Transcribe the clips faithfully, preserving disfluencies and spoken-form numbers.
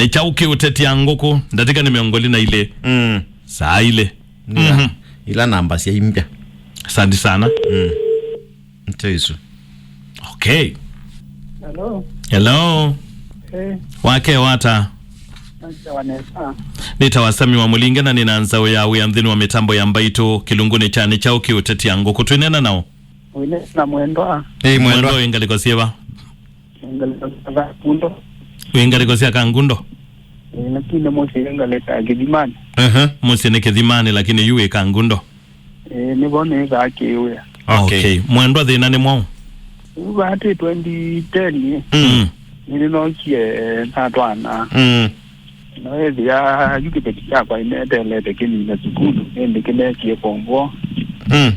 Nĩ kyaũ kĩũtetia ngũkũ? Ndatĩka nĩ mĩongo ĩlĩ na ilĩ. Mm. Saa ilĩ. Ila, mhm, ila namba sya imbya. Asante sana. Mm. Nte isu. Okay. Hello. Hello. Eh. Wake wata. Nĩtawa Sami wa Mũlinge na nĩna nzaũ ya wĩa nthĩnĩ wa mĩtambo ya Mbaitũ kĩlungunĩ kya nĩ kyaũ kĩũtetia ngũkũ. Twĩneena nao? Wĩneena na Mwendwa. Ĩĩ, Mwendwa. Mwendwa wĩ ngalĩko syĩva? Ngalĩko sya Kangundo. Wĩ ngalĩko sya Kangundo? Ĩĩ, lakini mũsyĩ ngalĩko ya Kĩthimanĩ. Aha. Mũsyĩ nĩ Kĩthimanĩ, lakini yu wĩ Kangundo. Ĩĩ, nĩvo nĩthaa kĩwĩa. Okay. Okay. Mwendwa, thĩna nĩ mwaũ? Yu vaa twĩ twenty ten, mm, nĩnĩnokie na twana. Mm. Na ethĩa yu kĩveti kyakwa ĩnetelete kĩmina sukulu, ĩndĩ kĩnekie form four. Mm.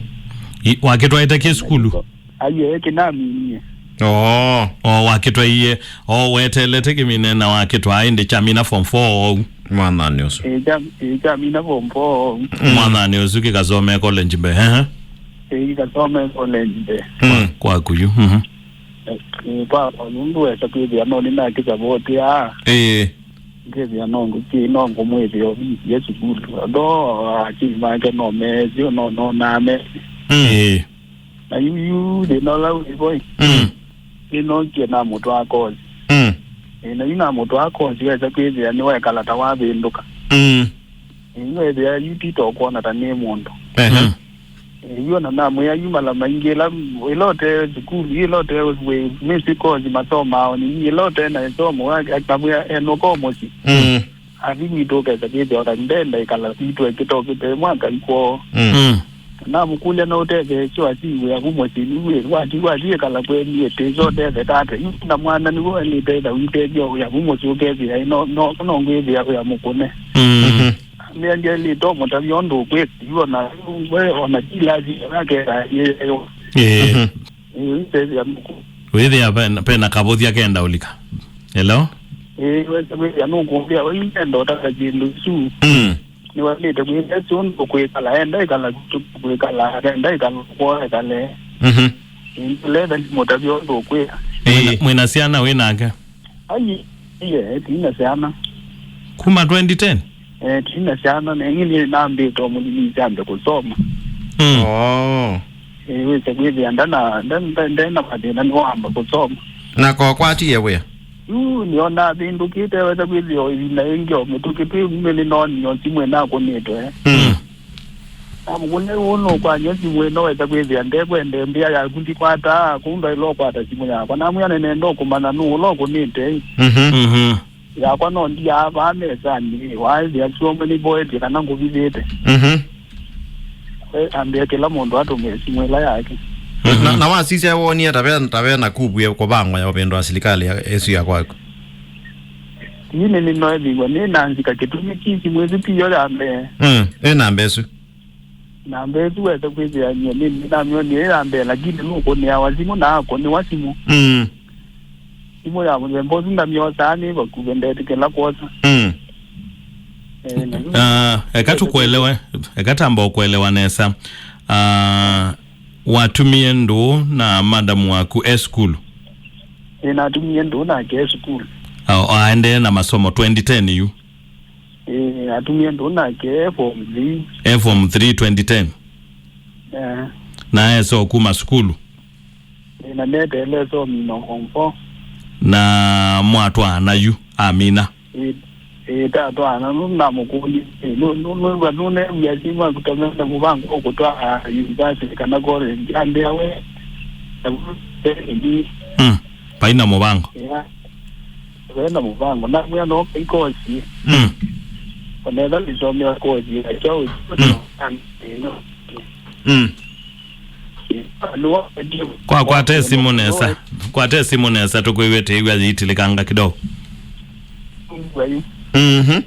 I-, wakĩtwaĩte kĩ sukulu? Aiee, kĩnaminie. Oo. O wakĩtwaie, o wetelete kĩmine na wakĩtwaa ĩndĩ kyamina form four ou. Mwathani ũsu. Ĩĩ, kya-, ĩĩ, kyamina form four ou. Mm. Mwathani ũsu kĩkasome college mbee. Ehe. Ĩĩ, kĩkasome college mbee. Mm. Kwa, kwaku yu. Mhm. Ĩĩ, kwa, kwa nũndũ wesa kwĩthĩa no nĩnakĩsavotĩa. Ĩĩ. Ngethĩa no ngũkĩ-, no ngũmwĩthĩa ovisie sukulu. Although akyai make no mesĩ, no, no nonaa mesĩ. Mm. Ĩĩ. Na yu, yu thĩna ũla wĩvo ĩ, mm, nĩnookie namũtwaa kosi. Mm. Ĩĩ, na yu namũtwaa kosi, wesa kwĩthĩa nĩwekala ta wavĩndũka. Mm. Ĩĩ, yu wethĩa yu ti ta ũkwona ta nĩ mũndũ. Ehe. Mm. Ĩĩ, yu ona namwĩa yu mala maingĩ ĩla, ĩla ũte sukulu, ĩla ũte wĩ, mĩsĩ kosi masomaa, o nini, ĩla ũte na ĩsomo, wa-, akamwĩa enũka o mũsyĩ. Mm. Athi kwitũ ũkesa kwĩthĩa ona ndenda ĩkala kwitũ ĩkĩtokĩte mwaka ikwoo. Mm. Mm. Namũkũlya no ũtetheesyo asiwĩa vu mũsyĩ, nĩw'ĩ, wati, wati ĩkala kwenyu ĩtĩsyo ũtetheka ata? Yu na mwana nĩw'o elĩte ĩtha witethya wĩa vu mũsyĩ ũkethĩa, no, no, no ngwĩthĩa wĩa mũkũne. Mm. Mhm. Ambĩa ndyaĩlĩte ũmũtavya ũndũ ũkwĩka, yu ona, we ona ti lazima aketha yĩewa. Ĩĩ. Mhm. Ĩĩ, wĩsethĩa nũkũ. Wĩthĩa pena, pena kavũthya kenda ũlika. Hello? Ĩĩ, wesa kwĩthĩa nũkũmbĩa, wĩenda ũtaka kĩndũ isu. Mm. Nĩwaĩlĩte kwĩthĩa si ũndũ kwĩkala, enda ĩkala kwĩkala, enda ĩkala kwoo ĩkale. Mhm. Ĩĩ, letha nĩmũtavya ũndũ ũkwĩa. Ĩĩ. Mwĩna, mwĩna syana wĩ nake? Ai, iye, tina syana. Kuma twenty ten? Eh, tina syana, na ingĩ nĩ nambĩte o mũnini syambe kũsoma. Mm. Oh. Eh, wĩse kwĩthĩa ndana, nda-, nda-, ndena mathĩna nĩwamba kũsoma. Na kokwatie wĩa? Yu, nĩona avĩndũkĩte, wesa kwĩthĩa o ĩvinda ĩngĩ o mĩtũkĩ twĩ mĩlĩ noni o simũ ĩnakũnĩtwe. Mm. Namũkũne ũũ nũkwany'a simũ ĩno wesa kwĩthĩa ndekwende mbĩa yaku ndikwataa, kũu ndwaĩle ũkwata simũ yakwa. Namwĩa nĩnenda ũkũmanya nũũ ũla ũkũnĩte. Mhm. Mhm. Yakwa no ndiaa vaa mesanĩ, waĩthĩa syomwe nĩvoetye kana ngũvithĩte. Mhm. We ambĩa kĩla mũndũ atũmĩe simũ ĩla yake. Na, na wasisya wonie ta ve, ta ve na kuvu ya kũvangwa ya ũvĩndũ wa silikalĩ ya, ĩsu ya kwaku? Yu nĩnĩnoethĩiwe nĩ na nzika kĩtumi ki simũ ĩsu tiyo ya mbee. Mm, ĩ namba ĩsu. Namba ĩsu wesa kwĩthĩa nyie nĩ, nĩnamyonie ĩ ya mbee, lakini nũkũnĩawa simũ na akũnĩwa simũ. Mm. Simũ ya mũthemba ũsu ndamyosaa nĩ vakuvĩ ndetĩkĩla kwosa. Mm. Eh, na yu- Ah, eka tũkwelewe, eka tamba ũkwelewa nesa. Ah, watumie ndũũ na madam waku e sukulu? Ĩ, natumie ndũũ nake e sukulu. Ah, aendee na masomo twenty ten yu? Ĩĩ, atumie ndũũ nake e form three. E form three twenty ten. Eh. Na esa o kuma sukulu? Ĩĩ, na neteele esomina form four. Na mwatwaana yu amina? Ĩĩ, ĩĩ, tatwaana, nũndũ namũkũlya, ĩĩ, nũ-, nũ-, nũĩw'a nũnew'a simũ akutanĩte mũvango ũkũtwaa university kana college? Ambĩa we, ĩĩ. Mm. Vai na mũvango. Ĩĩ. Ve na mũvango. Namwĩa no kai kosi. Mm. Onetha ndisomea kosi ya kyaũ. Mm. Mm. Kwa kwate simu nesa. Kwate simu nesa, tũkwĩw'e tĩĩw'a yĩitilĩkanga kidogo. Mhm.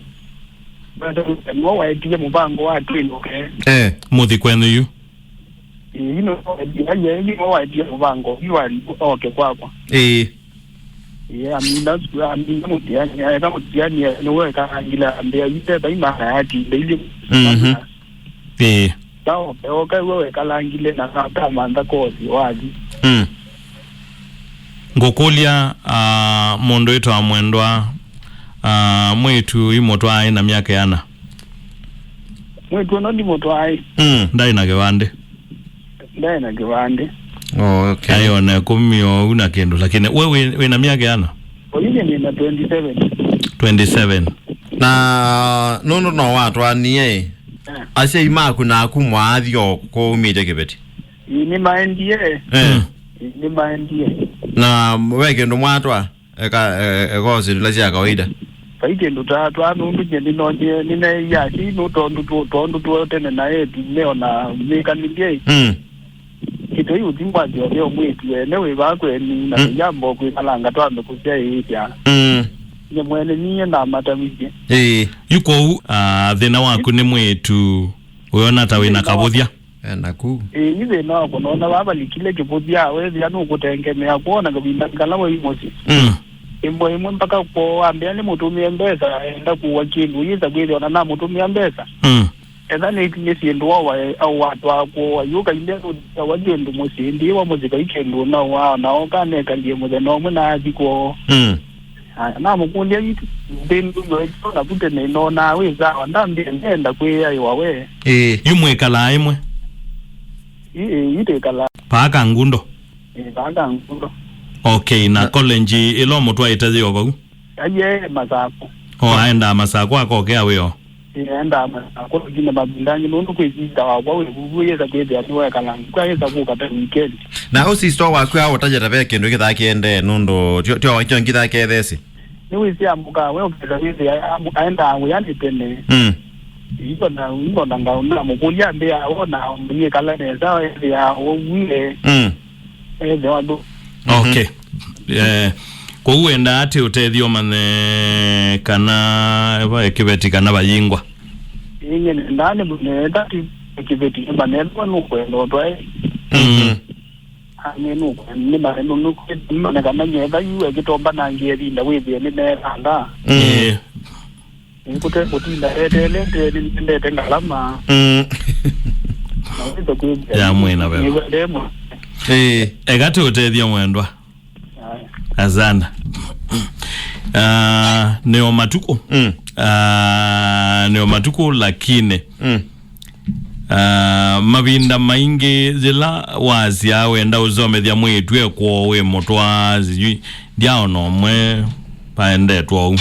No waetie mũvango wa twĩnũke. Eh. Mũthi kwenyu yu. Ĩĩ, ino, ĩĩ, ino waetie mũvango, yu ali oke kwakwa. Ĩĩ. Ĩĩ, amina, amina mũtiani, eka mũtiani, nĩwe ekalangile ambĩa, yu teta imana yatinde ili. Mhm. Ĩĩ. Sawa, oka we wekalangile na kamantha kosi wathi. Mm. Ngũkũlya, ah, mũndũ wĩtawa Mwendwa, ah, Mwĩĩtu ũyũ mũtwae na myaka ĩana? Mwĩĩtu ũno ndimũtwae. Mm. Ndaĩ na kĩvandĩ? Ndaĩ na kĩvandĩ. Oh, okay. Aĩ o na ĩkũmi oou na kĩndũ, lakini we wĩ, wĩ na myaka ĩana? Oyu nĩ na twenty seven. Twenty seven. Na nũndũ no watwanie, eh, asyai maku naku mwaathi o kũu mĩtĩ kĩveti? Ĩĩ, nĩmaendie. Eh. Mm. Ĩĩ, nĩmaendie. Na ve kĩndũ mwatwa? Eka, e-, eka o syĩndũ ila sya kawaida. Vai kĩndũ ta twa nũndũ nye nĩnonyie, nĩneeie asyai nũ tondũ tũ-, tondũ tũ tene na etu meona mĩkalĩlye. Mm. Kĩtoi ũthi mwasyo ve o mwĩĩtu ene wĩ vaa kwenyu, na, mm, tũyamba o kwĩkalanga twambe kũsyaĩĩsya. Mm. Nye mwene ninyie namatavisye. Ĩĩ. Yu kwoou, ah, thĩna waku nĩ mwĩĩtu ũyona ta wĩ na kavũthya? E, naku. Ĩĩ, nĩ thĩna wa kũnona vavalikile kĩvũthya, wethĩa nũkũtengemea kwona kavinda kala wai mũsyĩ. Mm. Ĩmwe ĩmwe mpaka kwoo, ambĩa nĩmũtũmĩe mbesa, enda kũwa kĩndũ, yĩsa kwĩthĩa ona namũtũmĩa mbesa. Mm. Etha nĩkinyĩ syĩndũ wawa, au watwaa kwoo, ayũka inde nũthiawa kĩndũ mũsyĩ, ndiwa mũsyĩ kai kĩndũ nawa, na oka nekalie mũthenya ũmwe na athi kwoo. Mm. Aya, namũkũlya, "Yu ndĩ ndũmwe ĩkyo naku tene ĩnonaa wĩ sawa, ndambĩa ndenda kwĩaĩwa we." Ĩĩ. Yu mwĩkalaa ĩmwe? Ĩ, ĩ, yu twĩkalaa. Paa Kangundo? Ĩ, paa Kangundo. Okay, na, na college ĩla ũmũtwaĩte yĩ o vau? Aiee, Masako. O, aendaa Masako akokea wĩ o? Ĩĩ, endaa Masako, lakini mavinda angĩ nũndũ kwĩ sister wakwa wĩ vuvu, yĩsa kwĩthĩa nĩwekala ngũkũ, ayĩsa kũka ta weekend. Na ũ sister waku aũtaja ta ve kĩndũ kĩthaa kĩendee nũndũ tyo, tyo, tyo ngithaa kethesĩ? Nĩwĩsĩ amũkaa we ũkesa wĩthĩa amu-, aendaa wĩanĩ tene. Mm. Iko na, iko na ngau namũkũlya ambĩa wona yĩkala nesa, ethĩa ũw'ĩe. Mm. Ethĩwa ndũ. Mhm. Okay. Eh, kwoou wendaa atĩ ũtethyo manye kana va kĩveti kana vayingwa? Inye nendaa nĩ mũnenda ti kĩveti nĩmanethwa nũkwenda ũtwae. Mhm. Ame nũkwenda nĩmane nũkwenda nĩmane kana nyetha yu ekĩtomba nangie ĩvinda wĩthĩe nĩneekanga. Mm. Eh. Nĩkũte kũtinda eteele, nĩendete ngalama. Mm. Na wĩsa kwĩthĩa ya mwĩna veva. Nĩwendee mũno. Eh. Eka tũũtethya mwendwa. Aya. Asante. Ah, nĩ o matukũ. Mm. Ah, nĩ o matukũ, lakini. Mm. Ah, mavinda maingĩ yĩla wasya wenda ũsomethya mwĩĩtu e kwoo wĩ mũtwaa, sijui, ndiaona ũmwe vaendetwe ũu.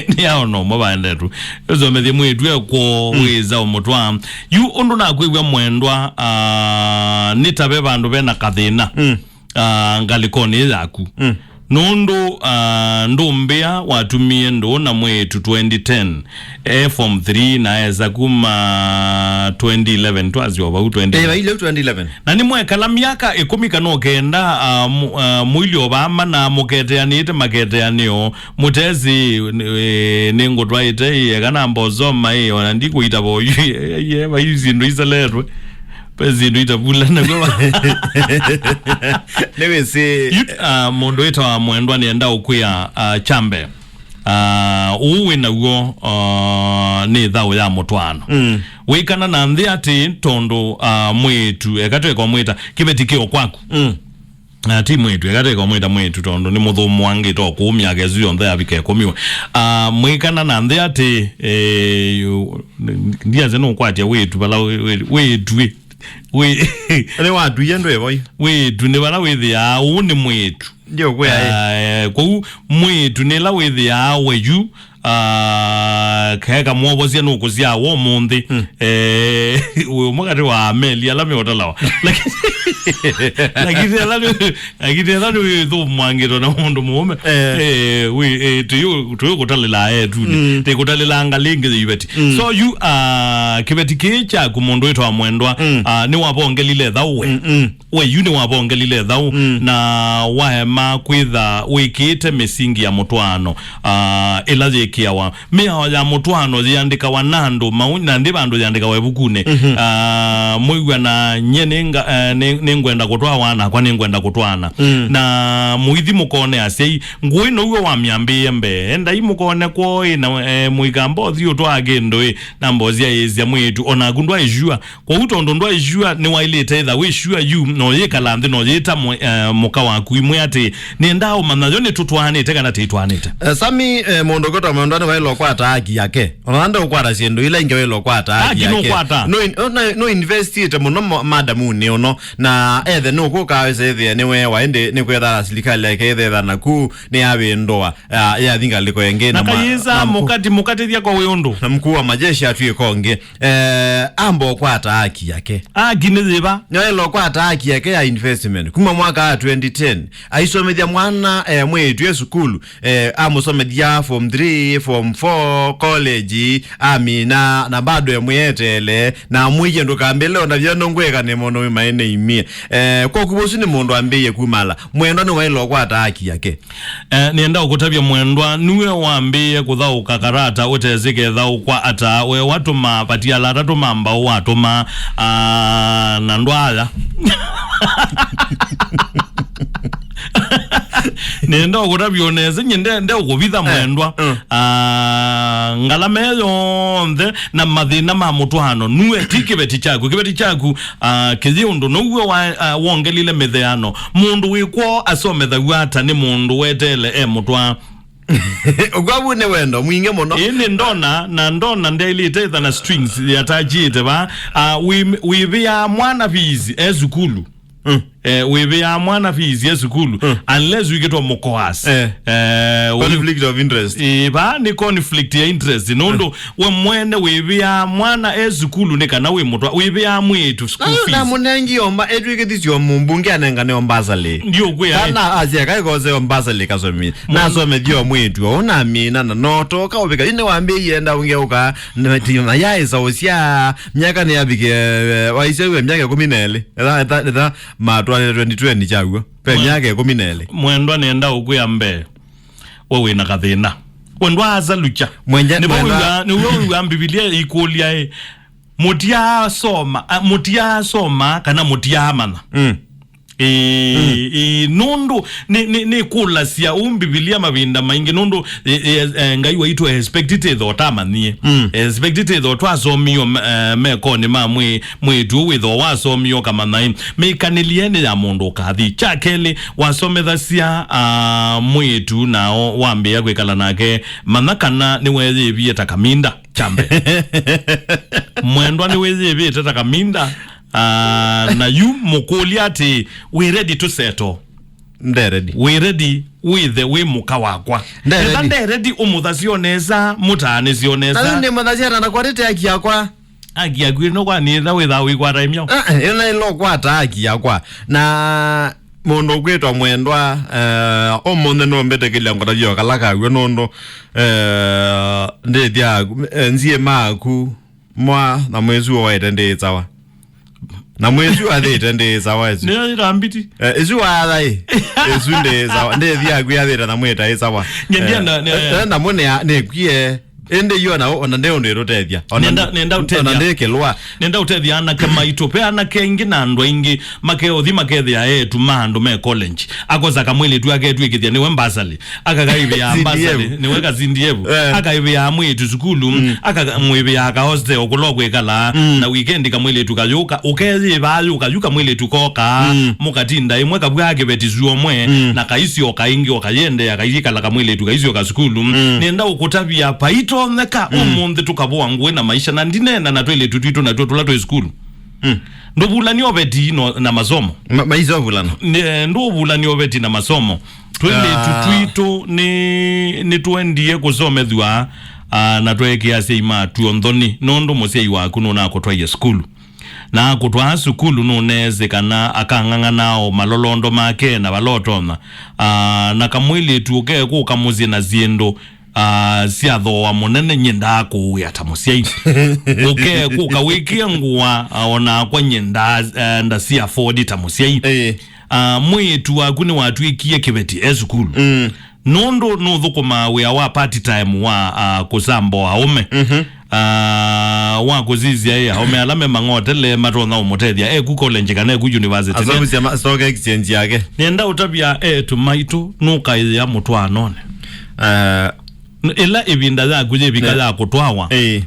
Ndiaona ũmwe vaendetwe. Ũsomethye mwĩĩtu e kwoo, mm, wĩsa ũmũtwaa. Yu ũndũ nakwĩw'a mwendwa, ah, nĩ ta ve vandũ vena kathĩna. Mm. Ah, ngalĩkonĩ ĩ yaku. Mm. Nũndũ, ah, ndũmbĩa watumie ndũũ na mwĩĩtu twenty ten, e form three na esa kuma twenty eleven, twasyo vau twenty eleven. Eh, vaile twenty eleven. Na nĩmwekala myaka ĩkũmi kana o kenda, ah, mu-, ah, mũilyo vama na mũketeanĩte maketeanĩo, mũtesĩ, eh, nĩngũtwaĩte, ĩ, eka namba ũsoma, ĩ, ona ndikũita voyu, ĩ, ĩ, ĩ, vayu syĩndũ iseletwe. Pe syĩndũ itavula nakw'o. Nĩwĩsĩ. Yu, ah, mũndũ wĩtawa Mwendwa nĩenda ũkwĩa, ah, kyambe. Ah, ũu wĩ naw'o, ah, nĩ thaũ ya mũtwaano. Mm. Wĩkana na nthĩ atĩ tondũ, ah, mwĩĩtu, eka twĩka ũmwĩta, kĩveti kĩo kwaku. Mm. Ah, ti mwĩĩtu, eka twĩka ũmwĩta mwĩĩtu tondũ nĩ mũthũmũangĩte o kũu myaka ĩsu yonthe yavika ĩkũmi we. Ah, mwĩkana na nthĩ atĩ, eh, yu-, ndiasya nũkwatya wĩĩtu vala wĩ-, wĩ-, wĩĩtu ĩ. Wĩ- Nĩ watwie ndwĩ voi. Wĩĩtu nĩ vala wĩthĩaa, ũũ nĩ mwĩĩtu. Ndio kwĩa, eh. Ah, eh, kwoou mwĩĩtu nĩ ĩla wĩthĩaa we yu, ah, keka mwovosya nũkũsyaa wa ũmũnthĩ. Hmm. Eh, wĩ ũmwe katĩ wa ameli ala meũtalawa. Lakini, lakini ala nĩ Lakini ethwa nĩwĩthũmũangĩtwe na mũndũ mũũme, eh, eh, wĩ, eh, tũyũ, tũyũkũtalĩla etunĩ. Mm. Tĩkũtalĩla ngalĩ ĩngĩ yĩ iveti. Mm. So yu, ah, kĩveti kĩĩ kyaku mũndũ wĩtawa Mwendwa, mm, ah, nĩwavongelile thaũ we. Mm, mm. We yu nĩwavongelile thaũ, mm, na waema kwĩtha wĩkĩĩte mĩsingi ya mũtwaano, ah, ĩla yĩkĩawa. Mĩao ya mũtwaano yĩandĩkawa na andũ mau, na ndĩ vandũ yĩandĩkawa ĩvukunĩ. Mhm. Ah, mwĩw'a na nyie nĩ nga-, eh, nĩ, nĩngwenda kũtwaa wana akwa, nĩngwenda kũtwaana. Mm. Na mũithi mũkone asyai, ngũĩ now'o wamyambĩĩe mbee. Endai mũkone kwoo ĩ na, eh, mũikamba ũthi ũtwaa kĩndũ ĩ, na mbosya ĩsya mwĩĩtu, o naku ndwaĩ sure. Kwoou tondũ ndwaĩ sure, nĩwaĩlĩte ĩtha wĩ sure yu, na ũyĩkala nthĩ, na ũyĩta mũ-, eh, mũka waku, imwe atĩ, nĩendaa ũmanya yo nĩtũtwaanĩte kana tĩtwaanĩte. Eh, Sami, eh, mũndũ ũkwĩtwa Mwendwa nĩwaĩlwe ũkwata haki yake. Ona ndeũkwata syĩndũ ila ingĩ waĩlwe ũkwata haki yake. Nũkwata. No in-, no, no investite mũno mo-, madamunĩ ũno, na ethe nũkũka wĩsethĩa nĩwewa, ĩndĩ nĩkwĩtha silikalĩ yake ĩthetha naku nĩyavĩndũa, ah, yathi ngalĩko ĩngĩ na na ma-, kayĩsa na mkuu mũkati, mũkatĩthya kwa wĩ ũndũ. Na mkuu wa majeshi atw'ĩka ũngĩ. Eh, amba ũkwata haki yake. Haki nĩ yĩva? Nĩwaĩlwe ũkwata haki yake ya investment. Kuma mwaka wa twenty ten, aisomethya mwana, eh, mwĩĩtu e sukulu, eh, amũsomethya form three, form four, college, amina, na bado emwĩeteele, na amwĩie ndũkambĩle ona vyeno ngwĩka nĩ mũndũ wĩ maĩ nĩimie. Eh, kwoku ũsu nĩ mũndũ ambĩĩe kumala. Mwendwa nĩwaĩlwe ũkwata haki yake. Eh, nĩenda ũkũtavya Mwendwa, nue wambĩĩe kũthaũka karata ũtesĩ kethaũkwa ata, we watũma vatiala atatũma mbaũ watũma, ah, na ndwaya. Nĩenda ũkũtavya ũnese, nye nde, nde ũkũvitha Mwendwa. Mm. Ah, ngalama ĩyo yonthe na mathĩna ma mũtwaano, nue ti kĩveti kyaku. Kĩveti kyaku, ah, kĩyĩ ũndũ now'o wa, ah, wongelile mĩtheano. Mũndũ wĩ kwoo asomethaw'a ata nĩ mũndũ weteele e mũtwaa? Ũkwavu nĩ wendo mwingĩ mũno. Ĩĩ, nĩ ndona, na ndona ndyaĩlĩte ĩtha na strings yatachiĩte va. Ah, wĩ-, wĩvĩaa mwana fees e sukulu. Mm. Eh, wĩvĩaa mwana fees e sukulu. Mm. Unless wĩkĩtwa mũkoas. Eh. Eh, wĩ- Conflict of interest. Ĩĩ, va nĩ conflict ya interest. Nũndũ we mwene wĩvĩaa mwana e sukulu nĩ kana wĩ mũtwa, wĩvĩaa mwĩĩtu school fees. Na mũnengi omba etwĩkĩthisyo mũmbunge anengane ombasali. Ndiũkwĩa, eh. Kana asya kaikose ombasali kasomi. Nasomethio mwĩĩtu, ona amina na notoka ũvika. Ine wambĩie enda ũngeuka, na tima yaĩsa ũsya, myaka nĩyavike, eh, waisya we myaka ĩkũmi na ĩlĩ. Etha, etha, etha, matwalĩte twenty twenty kyaw'o. Ve Mwe-, myaka ĩkũmi na ĩlĩ. Mwendwa nĩenda ũkwĩa mbee. We wĩ na kathĩna. We ndwaaza lukya. Mwenja-, nĩvo mwendwa wĩw'aa, nĩw'o wĩw'aa Mbivilia ĩkũlya ĩ, mũtiaasoma, a, mũtiaasoma kana mũtiaamanya. Mm. Ĩĩ, mm, ĩĩ, nũndũ nĩ, nĩ, nĩ kũlasya ũ Mbivilia mavinda maingĩ, nũndũ, ĩ, ĩ, eh, Ngai waitũ expectĩte ĩtho ũtamanyie. Mm. Expectĩte ĩtho twasomio, eh, mekonĩ ma mwĩ-, mwĩĩtu ũũ wĩtho wasomio kamanya ĩ, mĩkanĩlyenĩ ya mũndũ ũkathi. Kya kelĩ, wasomethasya, ah, mwĩĩtu nao wambĩĩa kwĩkala nake, manya kana nĩweyĩvie ta kaminda. Kya mbee. Mwendwa nĩwĩyĩvĩte ta kaminda, ah, na yu mũkũlya atĩ, wĩ ready to settle? Nde ready. Wĩ ready wĩthe wĩ mũka wakwa? Nde ready. Etha nde ready, ũmũthasye o nesa, mũtaanĩsye o nesa. Na yu nĩmũthasya na nakwatĩte haki yakwa. Haki yaku ĩno kwani etha wĩthaa ũikwata ĩmyaũ? Ah, eh, ĩno ĩla ũkwata haki yakwa. Na mũndũ ũkwĩtwa Mwendwa, eh, ũmũnthĩ nũmbĩtĩkĩlya ngũtavya o kala kaw'o nũndũ, eh, ndĩthya, eh, nziĩ maku mwa na mwĩsu waĩte ndĩĩsawa. Na mwĩsu athĩte ndĩĩsawa ĩsu. Nĩyo ĩtambiti. Eh, ĩsu waatha ĩ. Ĩsu ndĩĩsawa. Ndĩthya kwĩ athĩte na mwĩta ĩsawa. Nyendia. Eh, na, na, eh, eh, na mũnĩa nĩkwie. Ĩndĩ yu ona, ona nde ũndũ ĩtũtethya. Ona, nenda, nenda ũtethya. Ona ndĩkĩlwa. Nenda ũtethya anake maitũ. Ve anake aingĩ na andũ aingĩ makeũthi makethĩa eĩtu ma andũ me college. Akosa kamwĩlĩtu aketw'ĩkĩthya nĩwe mbasali. Akakaĩvĩa mbasali, nĩwe ka C D F. Eh. Akaĩvĩa mwĩĩtu sukulu. Mm. Akamwĩvĩa ka hostel kũla ũkwĩkala. Mm. Na weekend kamwĩlĩtu kayũka. Ũkeyĩvaa yũka, yu kamwĩlĩtu koka. Mm. Mũkatinda ĩmwe kavwaa kĩveti zuo mwe. Mm. Na kaisyo kaingĩ o kayendea kayĩkala kamwĩlĩtu kaisyo ka sukulu. Mm. Nenda ũkũtavya paitonyeka, mm, ũmũnthĩ tũkavoa ngũĩ na maisha, na ndineena na twĩlĩtu twitũ natuo tũla twĩ sukulu. Mm. Ndũvulani oveti no, na masomo. Ma-, maisovulana. Ne-, ndũvulani oveti na masomo. Twĩlĩtu, ah, twitũ nĩ, nĩtwendie kũsomethw'a, ah, na tweekĩa asyai matuo nthoni, nũndũ mũsyai waku nũnakũtwaie sukulu. Na akũtwaa sukulu nũneesĩ kana akang'ang'anaa o malolondo make na vala ũtonya. Ah, na kamwĩlĩtu ũkekũka mũsyĩ na syĩndũ, ah, sya thooa mũnene, nyie ndaakũũĩa ta mũsyai. Ũkekũka wĩkĩe ngũa, ah, o nakwa nyie nda-, eh, ndasi afford ta mũsyai. Ĩĩ. Ah, mwĩĩtu waku nĩwatw'ĩkie kĩveti e sukulu. Mm. Nũndũ nũthũkũmaa wĩa wa part time wa, ah, kũsamba aũme. Mhm. Ah, wa kũsisya ĩ aũme ala me mang'otele matonya ũmũtethya eku college kana eku university. Asavusia ma-, stock exchange yake. Nĩenda ũtavya eĩtu maitũ nũkaĩĩa mũtwaanonĩ. Eh. N-, ĩla ĩvinda yaku yĩvika ya kũtwawa. Ĩĩ.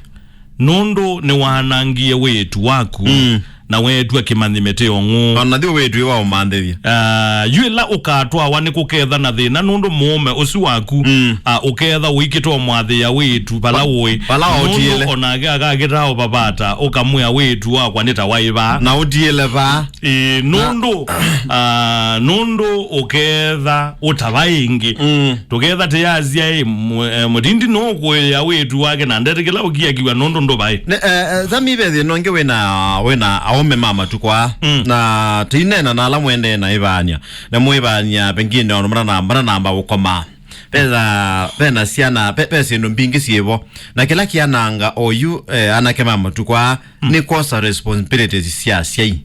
Nũndũ nĩwanangie wĩĩtu waku, mm, na weetw'a kĩmanyi mĩtĩ ong'ũ. Ona thi wĩĩtu wa ũmanthĩthya. Ah, yu ĩla ũkatwawa nĩ kũketha na thĩna, nũndũ mũũme ũsu waku, mm, ah, ũketha ũikĩte ũmwathĩĩa wĩĩtu vala ũĩ. Vala ũtiĩle. Nũndũ onake akakĩtaa ũvavata, ũkamwĩa, "Wĩĩtu wakwa nĩ ta waĩ vaa." Na ũtiĩle vaa. Ĩĩ, nũndũ, ah, nũndũ ũketha ũtava ĩngĩ. Mm. Tũketha tĩyasya ĩ, mũ-, eh, mũtindi nũkũĩa wĩĩtu wake na ndetĩkĩla ũkiakiw'a nũndũ ndũvaĩ. Ne, eh, eh, Sami, ve thĩna ũngĩ wĩna, wĩna aũme ma matukũ aa. Mm. Na tĩineena na ala mwendee na ĩvaany'a. Na mwĩvaany'a pengine ona mũtanamba, mũtanamba ũkoma. Vena, vena syana, ve, ve syĩndũ mbingĩ syĩvo. Na kĩla kĩananga oyu, eh, anake ma matukũ aa, mm, nĩ kwosa responsibilities sya asyai.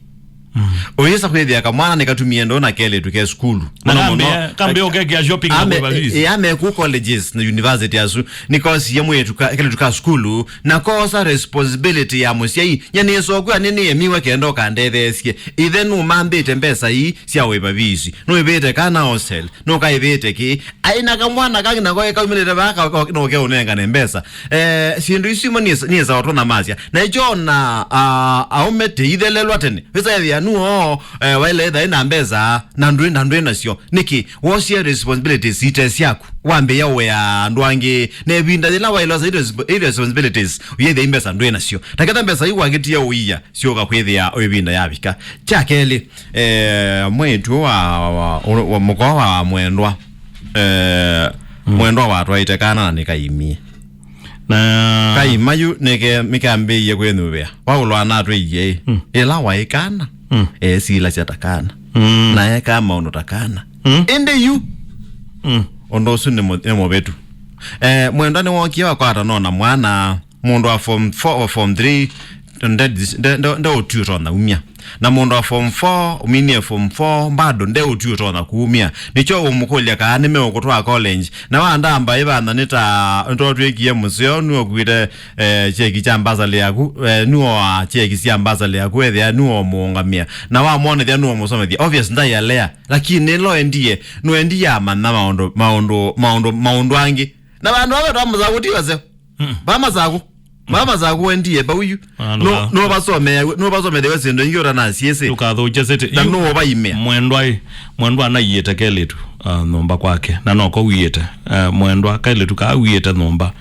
Mm. Ũyĩsa kwĩthĩa kamwana nĩkatumie ndũũ na kelĩtu ke sukulu. Na mũno mũno, kambĩa, kambĩa ũkekĩa shopping na ame-, kũĩva fees. Ĩ, ameku colleges na university asu, nĩkosie mwĩĩtu ka, kelĩtu ka sukulu, na kosa responsibility ya mũsyai. Nye nĩsokw'a nĩ nĩemiwe kenda ũkandetheesye. Ithe nũmambĩte mbesa ii sya ũĩva fees. Nũĩvĩte kana hostel. Nũkaĩvĩte kĩ? Aĩ na kamwana kangĩ nako kaumĩlĩte vaa ka, ka, no keũnengane mbesa. Eh, syĩndũ isu imwe niĩ, niĩ sawa tũnamasya. Na ĩkyo na, ah, aũme tĩithelelwa tene. Wĩsa ethĩa nuo, eh, waĩle ĩthaĩ na mbesa, na ndwĩ, na ndwĩ nasyo. Nĩkĩ? Wosie responsibilities ite syaku. Wambĩĩa ũea andũ angĩ. Na ĩvinda yĩla waĩlosa i resp-, i responsibilities, ũyĩthĩa i mbesa ndwĩ nasyo. Taketha mbesa iu wakĩtie ũia, syoka kwĩthĩa o ĩvinda yavika. Kya kelĩ, eh, mwĩĩtu wa, wa, wa, wa mũkoa wa mwendwa, eh, mm, mwendwa watwaĩte kana na nĩkaimie. Na kaima yu nĩke, nĩkambĩĩie kwĩnyuvĩa. Paulo anatwĩie, mm, ĩla waĩ kana, mm, esilasya ta kana. Mm. Na ekaa maũndũ ta kana. Mm. Ĩndĩ yu, mm, ũndũ ũsu nĩ mũ-, nĩ mũvĩtu. Eh, mwendwa nĩwookie wakwata no na mwana, mũndũ wa form four, wa form three, nde-, nde-, nde-, ndeũtw'ĩka ũtonya umya. Na mũndũ wa form four, ũminie form four, bado ndeũtw'ĩka ũtonya kumya. Nĩkyo ũmũkũlya kaa nĩmeũkũtwaa college. Na wandamba ĩvana nĩ ta nĩtwatw'ĩkie mũseo, nĩũkuĩte, eh, cheki kya mbasali yaku, eh, nĩwoa cheki sya mbasali yaku, ethĩa nĩwomũũngamĩa. Na wamwonethya nĩwomũsomethya. Obvious ndaialea, lakini ĩla endie, nũendie amanya maũndũ, maũndũ, maũndũ, maũndũ angĩ. Na vandũ ava twamũsakũtiwa seo. Mm. Vaa Masaku. Vaa Masaku wendie vau yu. Ah, no, nũka- nũvasomeawe, nũvasomethewe syĩndũ ingĩ ũtanasyĩsĩ. Ndũkathũkye city. Na nũũvaimĩa. Mwendwa ĩ, mwendwa anaiĩte kelĩtu, ah, nyũmba kwake. Na noko wiĩte. Eh, mwendwa kelĩtu kaa wiĩte nyũmba.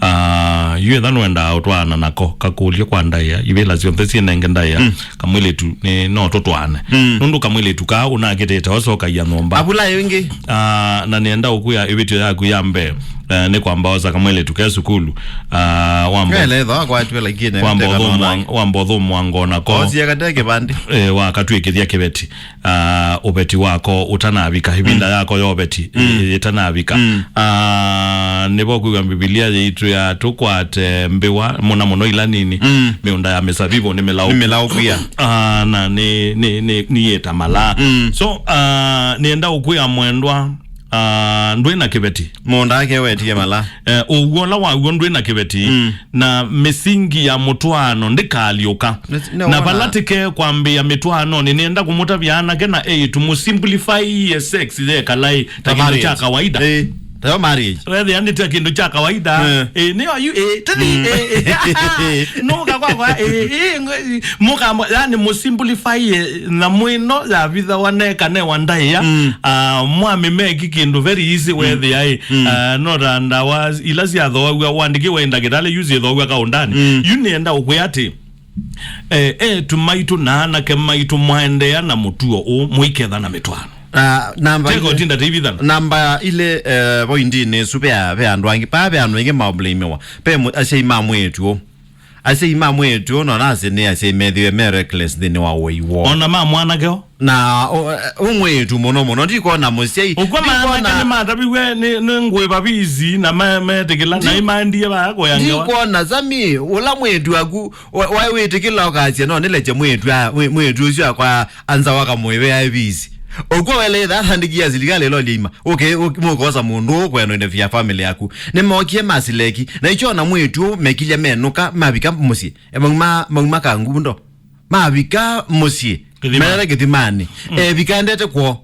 Ah, yu etha nwendaa ũtwaana nako, kakũlye kwa ndaĩa, ivĩla syonthe syĩnenge ndaĩa. Mm. Kamwĩlĩtu nĩ no tũtwaane. Mm. Nũndũ kamwĩlĩtu kaa ũnakĩtĩte osokaia nyũmba. Avula ĩngĩ. Ah, na nĩenda ũkwĩa ĩvĩtyo yaku ya mbee, eh, nĩ kwamba osa kamwĩlĩtu ke sukulu. Ah, wamba Kele tho akwatwe lakini wamba ũthũmwa, wamba ũthũmwa ngona ko. Osie kate kĩvandĩ. Eh, wakatwĩkĩthya kĩveti. Ah, ũveti wako ũtanavika, ĩvinda, mm, yako ya ũveti, mm, eh, ĩtanavika. Mm. Ah, nĩvo kwĩw'a Mbivilia yĩitwĩa tũkwate mbĩwa, mũno mũno ila nini, mm, mĩũnda ya mĩsavivũ nĩ mĩlaũ. Nĩ mĩlaũ pia. Ah, na nĩ, nĩ, nĩ, nĩ yĩta malaa. Mm. So, ah, nĩenda ũkwĩa mwendwa, ah, ndwĩ na kĩveti. Mũũnda wake wetie malaa. Eh, ũw'o ũla waw'o ndwĩ na kĩveti. Mm. Na mĩsingi ya mũtwaano ndĩkaalyũka. Nĩ, nĩ na wona. Vala tĩke kwambĩĩa mĩtwaanonĩ, nĩenda kũmũtavya anake na eĩtu, mũsimplify sex yekalaĩ ta kĩndũ kya kawaida. Ĩĩ, tayo marriage. Wethĩa nĩ ta kĩndũ kya kawaida. Eh. Ĩĩ, nĩyo yu, ĩĩ, tĩthi, mm, ĩĩ, ĩĩ. Nũka kwakwa, ĩĩ, ĩĩ, ngwe-, mũkambo, yani mũsimplify, eh, na mwĩno yavithawa neka newa ndaĩa. Mm. Ah, mwamĩmeki kĩndũ very easy, mm, wethĩa, ĩ. Mm. Ah, no ta ndawa ila syathoaw'a, wandĩkĩwe ndagĩtalĩ yu syĩthoaw'a kaũndanĩ. Mm. Yu nĩenda ũkwĩa atĩ, eh, eĩtu maitũ na anake maitũ mwaendeea na mũtuo ũũ, mũiketha na mĩtwaano. Ah, namba teka ile, ũtinda tĩivithana. Namba ile, eh, voindinĩ ĩsu ve, ve andũ angĩ, paa ve andũ aingĩ maũmblĩmĩwa. Ve mũ-, asyai ma mwĩĩtu ũũ. Asyai ma mwĩĩtu ũũ, no nase nĩ asyai methiwe me reckless nthĩnĩ wa ũei woo. Ona ma mwanake o. Na ũ-, ũ mwĩĩtu mũno mũno, ndikwona mũsyai. Ũkw'a ndikwona maanake nĩmataviw'e nĩ, nĩ ngũĩva visi na me-, metĩkĩla, na ndi-, imaendie vaya kũya ngewa. Ndikwona, Sami, ũla mwĩĩtu waku, wa-, waĩ wĩtĩkĩla ũkasya, no nĩlekye mwĩĩtu a-, mwĩ-, mwĩĩtu ũsu akwa anza waka mũĩve aĩ visi. Ũkw'a wele itha athandĩki ya silikalĩ ĩla ũlyaima. Ũke, ũke, mũkosa mũndũ ũkwenda interfere family yaku. Nĩmokie masileki. Na icho na mwĩtu mekilya menũka, mavika mũsyĩ. E, mauma, mauma kangundo. Mavika mũsyĩ. Kĩthima. Merere kĩthimanĩ. Mm. E, vika endete kwoo.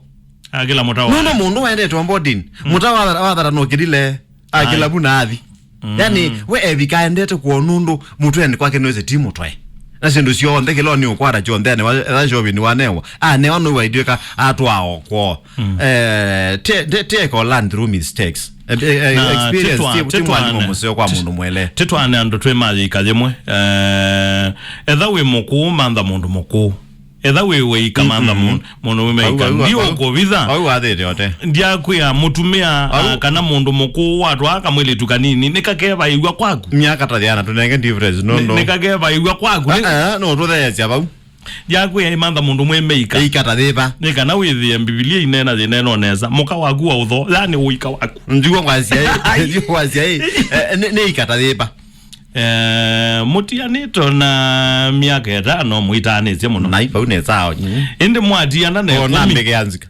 Akĩla mũtawa. Nũndũ mũndũ waendete onboarding. Mm. Mũtawa wathara, wathara no kĩlile. Akĩla vu na athi. Mm. Yani, we evika endete kwoo nũndũ mũtweni kwake nĩwĩsĩ ti mũtwae. Na syĩndũ syonthe kĩla nĩ ũkwata kyonthe, anewa, etha shopping wanewa. Anewa nũu waitwĩka atwaa o kwoo. Mm. Eh, te-, te-, take or learn through mistakes. Eh, eh, eh, na experience, tĩtwa-, ti, ti tĩtwane-, mwalimũ mũseo kwa tĩ-, mũndũ mwele. Tĩtwane andũ twĩ mayĩika yĩmwe. Eh, etha wĩ mũkũũ, mantha mũndũ mũkũũ. Etha wĩ wĩika, mantha mũndũ, mũndũ wĩ meika. Au, au, au. Ndiũkũvitha. Au athĩte ote. Ndiakwĩa mũtumĩa, au, ah, kana mũndũ mũkũũ watwaa kamwĩlĩtu kanini, nĩkakevaĩw'a kwaku. Myaka ta yĩana, tũnenge difference, no, nĩ-, no. Nĩkakevaĩw'a kwaku. Ah, ah, no, tũtheesya vau. Ndiakwĩa ĩmantha mũndũ mwĩ meika. Ĩika ta yĩva. Nĩ kana wĩthĩe Mbivilia ineena yĩneena nesa. Mũka waku wa ũtho, yani ũika waku. Ndigwa kwasya ĩ, ndigwa kwasya ĩ. Eh, nĩ, nĩ ĩika ta yĩva. Eh, mũtianĩtwe na myaka ĩtano, mũitaanĩsye mũno. Na vau nĩ sawa. Mm. Ĩndĩ mwatiana na ona ĩkũmi. Mbeke ya nzika.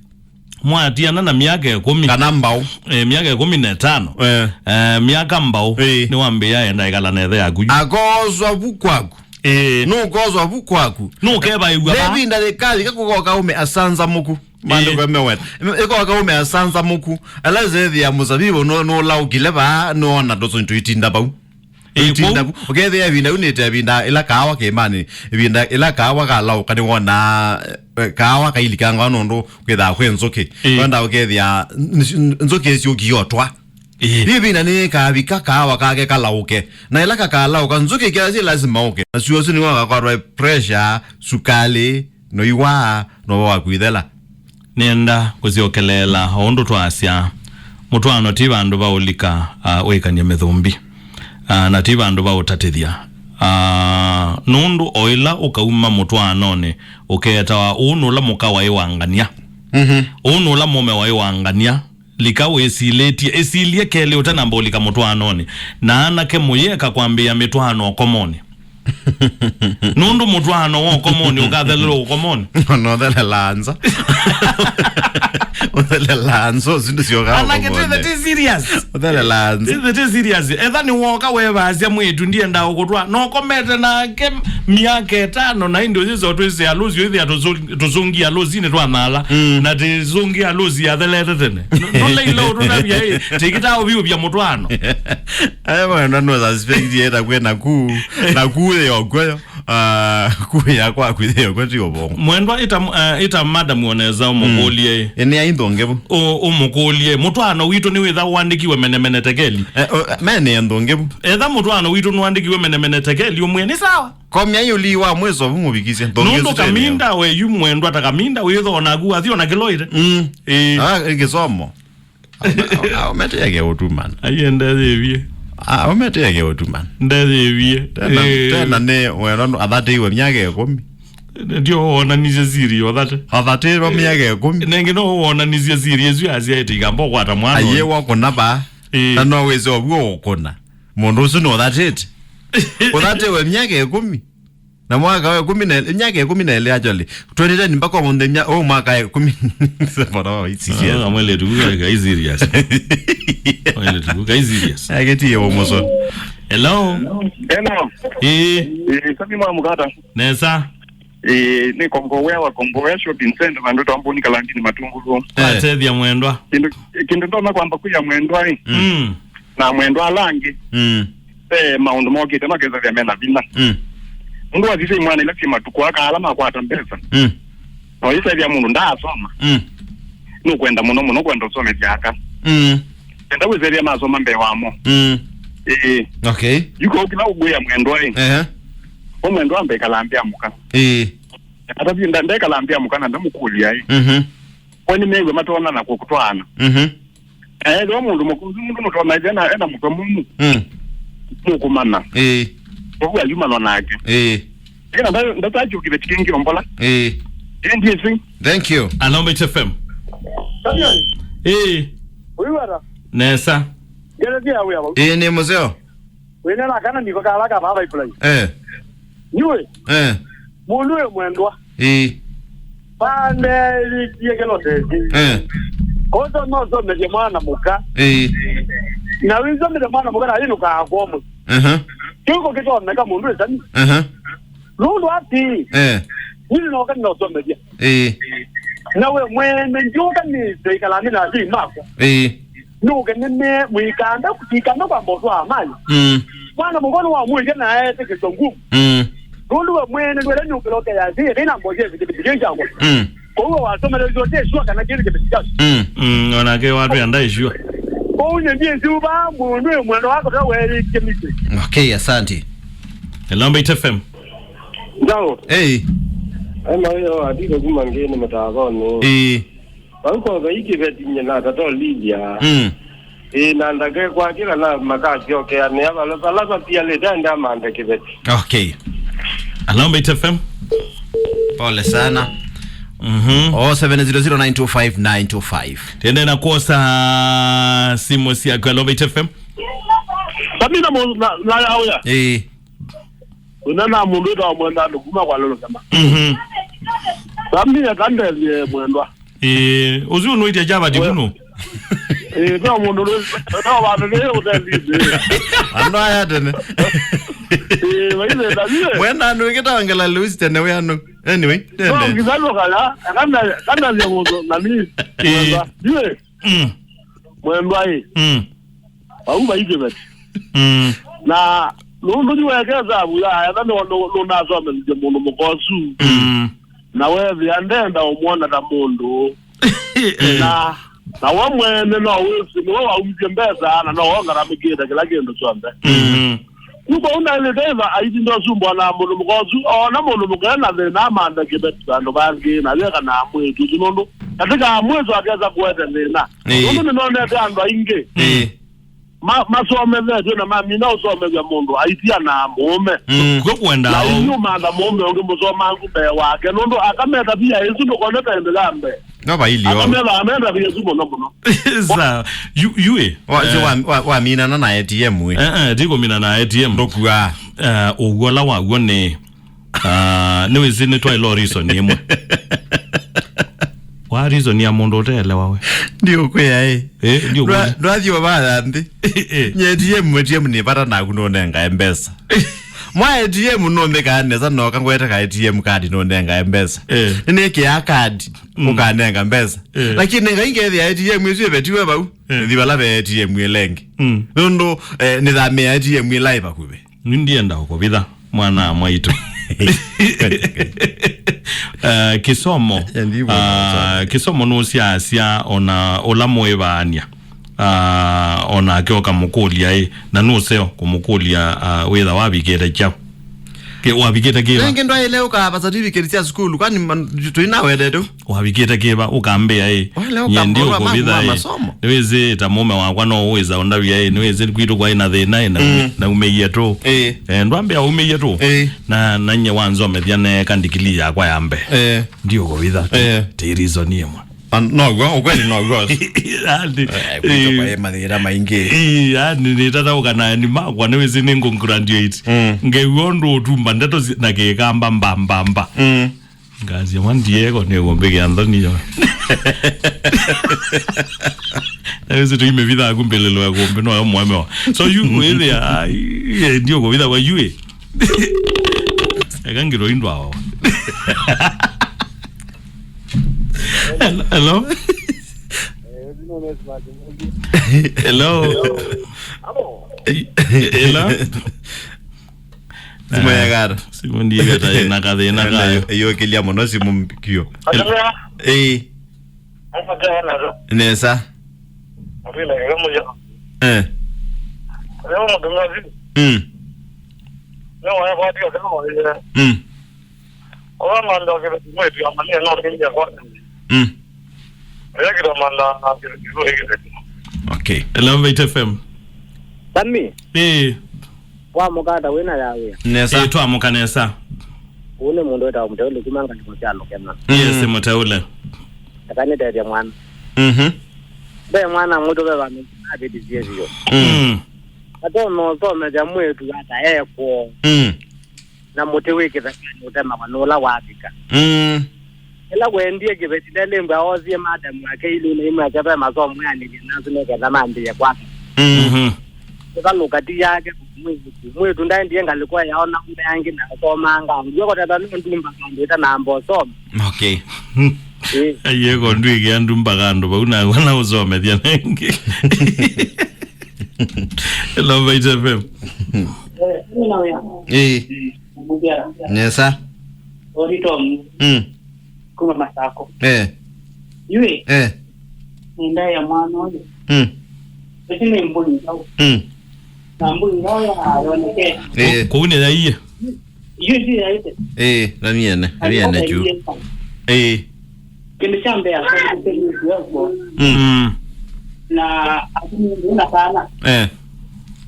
Mwatiana na myaka ĩkũmi. Kana mbaũ. Eh, myaka ĩkũmi na ĩtano. Eh. Eh, myaka mbaũ. Eh. Nĩwambĩĩa enda ĩkala na ĩthe yaku. Akoswa vu kwaku. Eh. Nũkoswa vu kwaku. Nũkevaĩw'a va. Nĩ ĩvinda yĩkalika kũkoka ũme asanzamũku. Maandĩko, eh, meweta. Ĩkoka ũme asanzamũku. Ala ĩsethĩa mũsavivũ nũ-, nũlaũkile vaa, nũona tũsũnĩ tũitinda vau. Ĩĩ, tũitinda kũu. Vu. Ũkethĩa ĩvinda yu nĩte ĩvinda ĩla kaawa kĩĩmanĩ, ĩvinda ĩla kaawa kalaũka nĩwonaa, eh, kaawa kailikanga nũndũ kwĩthaa kwĩ nzũkĩ. Ĩĩ. Wenda ũkethĩa n-, n-, nzũkĩ syũkiotwa. Ĩĩ. Nĩ ĩvinda nĩkavika kaawa kake kalaũke. Na ĩla kakalaũka, nzũkĩ kĩla syĩ lasima ũke. Na syũa ũsu nĩwakakwatwa pressure, sukalĩ, noiwaa, novo wa kwĩthela. Nĩenda kũsyokeleela o ũndũ twasya, mũtwaano ti vandũ va ũlika, ah, ũĩkany'e mĩthũmbi, ah, na ti vandũ va ũtatĩthya. Ah, nũndũ o ĩla ũkauma mũtwaanonĩ, ũkeetawa ũũ nũla mũka waĩ wa ngania. Mhm. Ũũ nũla mũme waĩ wa ngania. Lika wĩsilĩtye, ĩsilye kelĩ ũtanamba ũlika mũtwaanonĩ. Na anake mũyĩeka kwambĩĩa mĩtwaano ũkomonĩ. Nũndũ mũtwaano wa ũkomonĩ ũkathelelwa ũkomonĩ. Ona ũthelela nza. Ũthelela nza, ũsu ndũsyoka ũkomonĩ. Anake, twĩthe tĩ serious. Ũthelela nza. Twĩthe tĩ serious. Etha nĩwoka wevaasya mwĩĩtu ndienda ũkũtwaa. Na ũkomete nake myaka ĩtano na ĩndĩ ũyĩsa ũtwĩsĩa lũsi ũithĩa tũsũ-, tũsũngia lũsinĩ twa nala. Mm. Na tĩsũngia lũsi yathelete tene. Nũleile ũtũtavya ĩ, tĩkĩtaa ũvyũvya mũtwaano. Aya mwana no suspect yeta kwena ku, na ku yo kwayo. Ah, ku ya kwa ku yo kwa ti ũvongo. Mwendwa ĩta, ah, ĩta madam oneza ũmũkũlye. Mm. Ene ya indongevu. Ũ-, ũmũkũlye. Mũtwaano witũ nĩ wĩtha wandĩkiwe menemene tekeli. Eh, o, mene ya ndongevu. Etha mũtwaano witũ nĩ wandĩkiwe menemene tekeli, ũmwe nĩ sawa. Komya yũli wa mwiso vu mũvikisye. Nũndũ kaminda we yu mwendwa ta kaminda wĩtho naku athi ona kĩloite. Mm. Eh. Ah, kĩsomo. Aumete yake ũtumana. Aiye ndethĩvie. Ah, aumete yake ũtumana. Ndethĩvie. Tena, eh, tena nĩ wendo athatĩiwe myaka ĩkũmi. Ndio wonanisye siri othate. Athatĩiwe myaka ĩkũmi. Nenge no wonanisye siri ĩsu asyaĩte ikamba ũkwata mwana. Aiye ũyũ. Wakũna ba. Eh. Na no wĩse ovuo ũkũna. Mũndũ ũsu nũthatĩte. Ũthatĩwe myaka ĩkũmi. Na mwaka wa ĩkũmi na, myaka ĩkũmi na ĩlĩ actually. Twenty ten mpaka ũmũnthĩ mya-, ũũ mwaka ĩkũmi. Bora wa serious. Ah, mwĩlĩtu, kai serious. Mwĩlĩtu, kai serious. Agĩtie ũmũsoni. Hello? Hello. Ĩĩ. Ĩĩ, sami mwa mũkata. Nesa. Ĩĩ, nĩ Kongowea wa Kongowea Shopping Center, vandũ twambũni kalangini matungulu. Eh. Atethya mwendwa. Kĩndũ, kĩndũ ndona kwamba kuya mwendwa ĩ. Mm. Na mwendwa ala angĩ. Mm. Ve maũndũ mokĩte makethethya mena vinya. Mm. Mũndũ wasisya imwana ila syĩ matukũ aka ala makwata mbesa. Mm. No yĩsethya mũndũ ndaasoma. Mm. Nũkwenda mũno mũno kwenda ũsomethya aka. Mm. Enda wĩsethya masoma mbee wamo. Mm. Ĩĩ. Okay. Yuko kila ũgwĩa mwendwa ĩ. Ehe. O mwendwa ambe kalambia mũka. Ĩĩ. Atavye nda-, ndekala ambĩa mũka na ndamũkũlya ĩ. Mhm. Kwa nĩmeew'a matonya na kũtwaana. Mhm. Ethĩwa mũndũ mũkũũ, mũndũ mũtonya ĩthĩa na ena mũtwe mũmũ. Mm. Mũkũmana. Ĩĩ. Ũu ayumana nake. Ĩĩ. Ĩna nda-, ndatakyũkĩte kĩngĩ ombola. Ĩĩ. Ĩndĩ ĩsĩ. Thank you. Alombe H F M. Samuel. Ĩĩ. Ũiwara. Nesa. Ngerekia wĩa vau. Ĩĩ, nĩ mũseo. Wĩna na kana niko kala ka baba iplai. Eh. Nyue. Eh. Mũndũ ũyũ mwendwa. Ĩĩ. Vandeelikie kĩloteti. Eh. Kosa no somethie mwana mũka. Eh. Na wĩsomethie mwana mũka na yĩnũkaa kwomũ. Aha. Kĩuko kĩtoneka mũndũ ĩsani. Aha. Nũndũ ati. Eh. Nini noka nĩnosomethia. Eh. Na we mwene njoka nĩte ikala nĩ na athii makwa. Eh. Nũke nĩme mũikanda kũtikana kwa mboso amani. Mm. Mwana mũka nĩ wa mũike na aete kĩsongu. Mm. Nũndũ we mwene ndwele nũkĩloke ya thĩ ĩna mboso ya kĩbĩtĩkĩ kyakwa. Mm. Kwa hiyo wasomele zote sure kana kĩndũ kĩbĩtĩkĩ. Mm. Mm, onake watu yanda ishua. Kwa hiyo ndiye siuba mũndũ mwendo wako ta wewe kĩmĩtĩ. Okay, asante. Hello, Mbaitu F M. Ndao. Hey. Ema yo atiko kuma ngeni mtazoni. Eh. Vau kotha ikĩveti nyina tata Olivia. Mm. Ĩ, na ndake kwakĩla na makasyokeanĩa vala vala vatialĩte ende amanthe kĩveti. Okay. Hello, Mbaitu F M. Pole sana. Mhm. Oh seven zero zero nine two five nine two five. Tende na kuosa simu syaku. Hello, Mbaitu F M. Samina mo na, na ya oya. Eh. Wĩna na mũndũ wĩtawa mwenda andũ kuma kwa lolo kama. Mhm. Samia kandethie mwendwa. Eh, ũsu nũĩtya Java ti kuno. Eh, no mũndũ nĩ no vandu nĩ ũtethie. Andũ aya tene. Eh, waile ndavie. Mwenda andũ wĩkĩta wangela Lewis tene we andũ. Anyway, no tene. Kizalo kala kana kana ya mũndũ nani. Eh. Mwendwa. Yue. Mm. Mwendwa ĩ. Mm. Vau vaithĩveti. Mm. Na nũndũ nĩwekesa avu ya etha nĩwona nũnasomethĩtye mũndũ mũka ũsu. Mm. Na wethĩa ndenda ũmwona ta mũndũ. Eh. Na na we mwene no wĩsĩ nĩwe waumisye mbesa na no wongaramĩkĩte kĩla kĩndũ kyonthe. Mm. Kumbe ũnaĩlĩte ĩva aithi ndosumbwa na mũndũ mũka ũsu, ona mũndũ mũka ena thĩna amanthe kĩveti vandũ vangĩ, na yeka na mwĩĩtu ũsu nũndũ katika mwĩso akesa kũete thĩna. Ĩĩ. Nũndũ nĩnonete andũ aingĩ. Ĩĩ. Ma-, masomethetw'e na mamina ũsomethya mũndũ aitia na mũũme. Mm. Kw'o kũendaa na ũu. Inyuĩ matha mũũme ũngĩ mũsomangu mbee wake, nũndũ akameta via ĩsu ndũkonete ĩndĩ ya mbee. No vailio. Akameta amenda via ĩsu mũno mũno. Sa, yu, yu, eh. Wa, so wa, wa, waminana na A T M we. Eh, eh, ti kũmina na A T M. Ndũkua. Eh, ũw'o ũla waw'o nĩ Ah, nĩwĩsĩ nĩtwaĩle reason ĩmwe. Wa reason ya mũndũ ũteelewa we. Ndiũkwĩa ĩ. Eh, ndiũkwĩa. Ndwa-, ndwathi ũvatha nthĩ. Eh. Nye A T M, A T M nĩ vata naku nũnengae mbesa. Mwa A T M nũmbĩkaa nesa noka ngwete ka A T M card nũnengae mbesa. Eh. Nĩnĩkĩaa card, mm, ũkanenga mbesa. Eh. Lakini ngai ngethĩa A T M ĩsu ĩvetiwe vau. Eh. Nĩthi vala ve A T M ĩla ĩngĩ. Mm. Nũndũ, eh, nĩthamĩa A T M ĩla ĩ vakuvĩ. Nĩ ndienda ũkũvitha, mwana mwaitũ. Eh, kĩsomo, eh, ndivyo ah, kĩsomo nũsyaasya ona ũla mũĩvaany'a, ah, onake ũkamũkũlya ĩ, na nũseo kũmũkũlya, ah, wĩtha wavikĩte kyaũ. Kĩ-, wavikĩte kĩva? Rĩngĩ ndwaĩle ũkava certificate sya sukulu, kwani man-, tũinawendete? Wavikĩte kĩva, ũkambĩa ĩ, wale nyie ndi ũkambũrwa ũkũvitha maku ma ĩ, masomo. Nĩwĩsĩ ta mũme wakwa no ũwĩsa ũndavya ĩ, nĩwĩsĩ kwitũ kwaĩ na thĩna ĩ, na, mm, naumĩie tũ. Ĩ. Eh, ndwambĩa umĩie tũ. Ĩ. Na, na nye wanzomethya neeka ndikilii yakwa ya mbee. Ĩ. Ndi ũkũvitha. Ĩ. Ti reason ĩmwe. Ah, noguo, ũkweli noguo. Yaani, eh, kwitũ eh, kwaĩ mathĩna maingĩ. Ĩ, yaani, nĩtataũka na ni makwa, nĩwĩsĩ nĩ ngũ graduate. Mm. Ngew'a ũndũ ũtumba ndeto si-, na kĩkamba mba, mba, mba. Mm. Ngasya mwa ndieko nĩ ũmbĩkĩa nthoni yo. Na wĩsĩ tũimĩvithaa kumbĩlĩlwa kũmbĩ no yo mwamewa. So yu wĩthĩa, ai, ndio kũvitha kwa yu ĩ. Eka ngĩro indwa o. Hello? Hello? Hello? Simũ yekata. Simũ ndiyekata, ĩna kathĩna kayo. Ĩyũkĩlya mũno simũ mbikio. Ĩĩ. Nesa. Eh. Mm. Mm. Mm. Okay. Hello, Mbaitu F M. Sami. Eh. Wa mũkata wĩna ya wĩa. Nesa. Eh, twamũka nesa. Ũũ nĩ mũndũ wĩtawa Mũteũle kuma ngalĩko sya Lũkema. Yes, mm. Mũteũle. Eka nĩtethya mwana. Mhm. Ve mwana mwĩtũ ve vandũ avĩtĩsye vyũ. Mm. Mm. Atoma ũsomethya mwĩĩtu ata ekwoo. Mm. Na mũtĩ wĩ kĩthekanĩ ũtemawa nĩ ũla wavika. Mm. Ĩla wendie kĩveti, ndelĩmbwa oosie madamu ake ilĩ na imweke ve masomo eanĩlye nasu nĩ ketha mambĩĩe kwaka. Mhm. Ĩvalũka ti yake, mwĩĩtu. Mwĩĩtu ndaendie ngalĩko eyaona ũme angĩ na asomaa ngangu. Yo kũtata no ndumba kandũ ĩtanamba ũsoma. Okay. Ĩĩ. Aiye ko ndwĩkĩa ndumba kandũ vau nakwa na ũsomethya nengĩ. Hello, Mbaitu F M. Eh, mimi na wewe. Eh. Mugera. Nesa. Ori Tom. Mm. Kuma Masako. Eh. Yue. Eh. Nenda ya mwana oyo. Mm. Ese ni mbuni ngao. Mm. Na mbuni ngao ya yoneke. Eh. Ko-, kũu nĩ yaiye. Yue ndio ya ite. Eh, na niene, niene juu. Eh. Kĩndũ kya mbee akwa nĩ kĩndũ kĩwekwo. Mm. Mm. Na atumia na kana. Eh.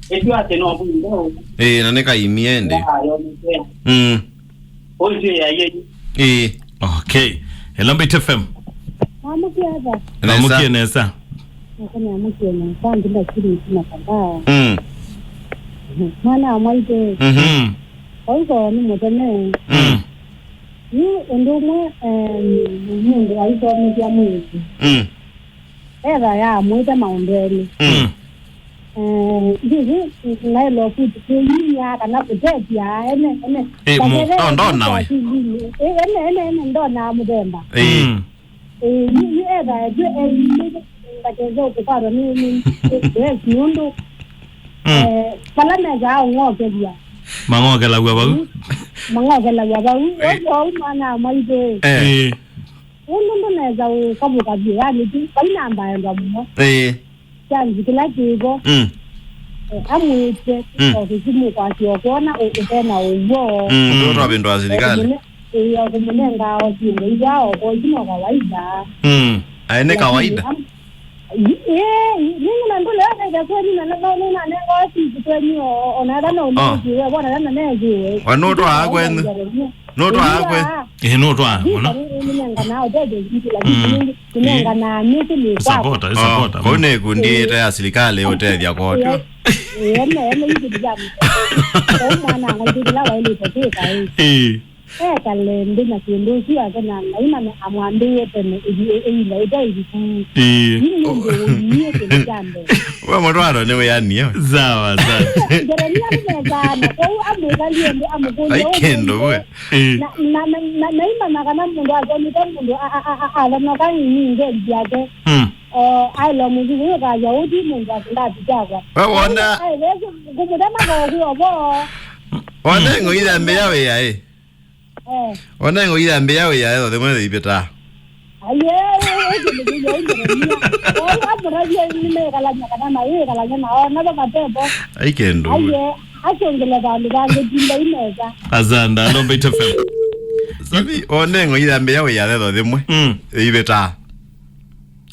Ĩtwa atĩ no mbuni ngao. Eh, na nĩ kaimie ndĩ. Ya yoneke. Mm. Ũcio ya yeye. Ĩĩ. Okay. Hello, Mbaitu F M. Namũkĩe ata? Nesa. Namũkĩe nesa. Nako namũkĩe nesa, ndila kiri na kadhaa. Mm. Mwana wa mwaitũ. Mhm. Mm. Auko nĩ mũtene. Mm. Yu ũndũ ũmwe, em, mũndũ aisomethya mwĩĩtu. Mm. Eva yamwĩte maũndũ elĩ. Mm. Eh, ndizi, naĩlwa kwĩtĩkĩlia kana kũtethya, ene, ene. Eh, mu-, ndona we. Eh, ene, ene, ene, ndona mũthemba. Eh. Mm. Eh, yu, yu eva, yu, eh, yu, ngateze ũkũkwatwa nĩ, nĩ, nĩ, nĩ, nũndũ, mm, eh, vala mesa aũng'okelya. Mang'okelaw'a vau. Mm. Mang'okelaw'a vau. Eh. Ũcio ũu mwana wa mwaitũ. Eh. Eh. Ũndũ ndũnesa ũkavũka vyũ, yani, tu, vai namba endwa mũno. Ĩĩ. Kyanzi kĩla kĩvo. Mm. Eh, amwĩte, mm, o kĩsimu kwasya ũkwona ũ-, ũtena ũw'o. Mm. Ũndũ twavĩndwa silikalĩ. Ĩĩ, o kũmũnenga o syĩndũ ila o kwa isu no kawaida. Mm. Aĩ nĩ kawaida. Lakini am-, ĩĩ, nĩngĩ na ndũlea kaida kwenyu na, na, na, na, na, na, o sisi kwenyu o, o, o, na ata no, oh, ũmũnengiwe, bona na, na, na, na, we nũtwaa kwenyu. Nũtwaa kwe? Ĩĩ, nũtwaa mũno. Nĩnenganaa ũtethyo witũ, lakini, mm, nĩnenganaa mĩtĩ nĩ kwakwa. Supporter, ĩ supporter. Oh, kũu nĩ ĩkundi, ĩĩ, ĩte ya silikalĩ ũtethya kwoo, tyo? Ĩĩ, ene, ene, itũ ndiyamu. Kũu mwana ang'aitũ kĩla waĩlĩte kwĩka, ĩ. Ĩĩ. Ekale nthĩ na kĩndũ ũsu yake na Ngai na amwambĩĩe tene ĩvi-, ĩ-, ĩvinda ĩte ĩviku. Ĩĩ. Yu nĩ ũndũ ũinyie kĩndũ kya mbee. We mũtwano nĩ wĩanie. Sawa, sawa. Jeremia nĩ nesa na kwoou amwĩkalie nthĩ amũkũlya. Ai, ũmũndũ kĩndũ we. Ĩĩ. Na, na, na, na, naimanya kana mũndũ asomete mũndũ a, a, a, a, athanoka ningĩ nthĩ yake. Mm. O, aĩlwa mũthithu ũkasya ũthi mũndũ asindathi kyakwa. We wona. Aĩvesĩ kũmũtema kokwĩ ovo. Wona, mm, ng'o ithambĩa wĩa, ĩ. Eh. Wona ng'o ithambĩa wĩa etho thimwe thĩivĩtaa. Aye, ĩkĩndũ kĩu yaumĩrania. Oi, amũravya nĩmekalanya kana mayĩkalanya na ona vakatevo. Ai kĩndũ. Aye, asũngĩle vandũ vangĩ tinda imesa. Asanda, alo Mbaitu F M. Sabi, one ng'o ithambĩa wĩa etho thimwe. Mm. Ĩivĩtaa.